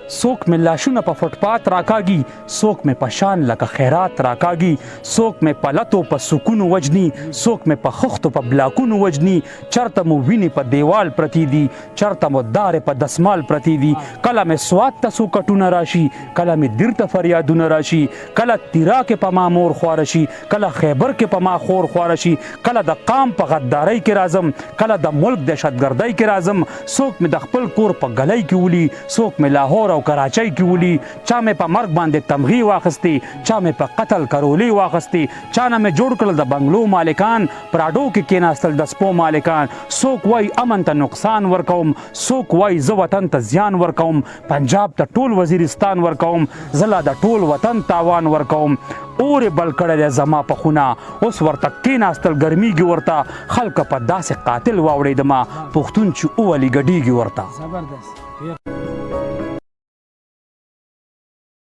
څوک مې لاشونه په فوټپات راکاږي، څوک مې په شان لکه خیرات راکاږي، څوک مې په لتو په سکونو وژني، څوک مې په خښتو په بلاکونو وژني. چرته مو وینې په دیوال پرتې دي، چرته مو دارې په دسمال پرتې دي. کله مې سوات ته څو کټونه راشي، کله مې دیر ته فریادونه راشي، کله تیرا کې په ما مور خواره شي، کله خیبر کې په ما خور خواره شي. کله د قام په غدارۍ کې راځم، کله د ملک دهشتګردۍ کې راځم. څوک مې د خپل کور په ګلۍ کې ولي، څوک مې لاهور او کراچۍ کې ولي. چا مې په مرګ باندې تمغې واخیستې، چا مې په قتل کرولې واخیستې، چا نه مې جوړ کړل د بنګلو مالکان، پراډو کې کېناستل د سپو مالکان. څوک وایي امن ته نقصان ورکوم، څوک وایي زه وطن ته زیان ورکوم، پنجاب ته ټول وزیرستان ورکوم، زه لا د ټول وطن تاوان ورکوم. اور یې بل کړی دی زما په خونه، اوس ورته کېناستل ګرمیږي ورته. خلک په داسې قاتل واوړېدمه، پښتون چې وولي ګډیږي ورته. زبردست.